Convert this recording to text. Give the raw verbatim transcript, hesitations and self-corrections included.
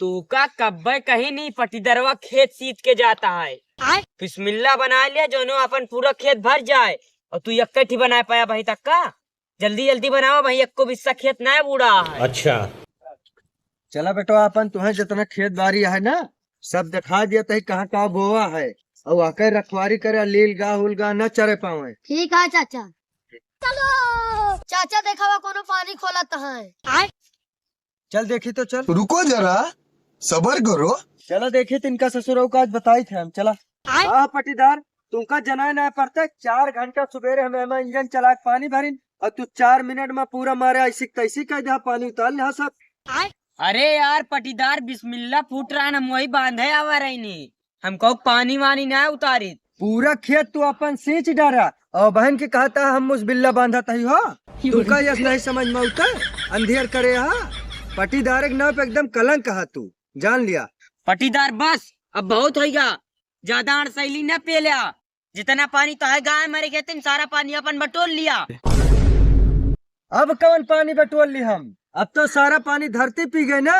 तू का कब्बे कहीं नहीं, पटीदरवा खेत सींच के जाता है। आय? बिस्मिल्लाह बना लिया, जोनो अपन पूरा खेत भर जाए, और तू यक्के ठी बनाए पाया भाई तक का। जल्दी जल्दी बनावा भाई, यक्को बिस्सा खेत ना बूड़ा है। अच्छा। चला बेटवा, अपन तुहे जितना खेत बारी है ना, सब दिखा दिया तही कहाँ कहाँ बोवा है, और आके रखवारी करे, लील गाह उल गाह न चरे पावे। ठीक है चाचा। चाचा देखावा कोनो पानी खोलत है। आय? चल देखी तो चल। रुको जरा, सबर करो। चला देखी तिनका ससुरऊ का आज बताई थे हम, चला। आय? हाँ पटीदार, तुमका जनाए ना पड़ते, चार घंटा सुबेरे हम एमा इंजन चला के पानी भरिन और तू चार मिनट में पूरा मारे ऐसी तैसी कह दे, पानी उतार ले सब। अरे यार पटीदार, बिस्मिल्लाह फूट रहा न, हम वही बांधे आवा रही नी, हम कहू पानी वानी ना उतारी। पूरा खेत तू अपन सींच डारा और बहन के कहता हम मुसबिल्ला बांधत ही हो। तुमका यस नहीं समझ में उतर, अंधेर करे हा। पटीदार के नाम पे एकदम कलंक हा तू, जान लिया। पटीदार बस, अब बहुत होइगा, ज्यादा अड़सैली न पेल्या। जितना पानी तोहे गाय मरे खेते में सारा पानी अपन बटोर लिया। अब कौन पानी बटोर ली हम? अब तो सारा पानी धरती पी गई ना।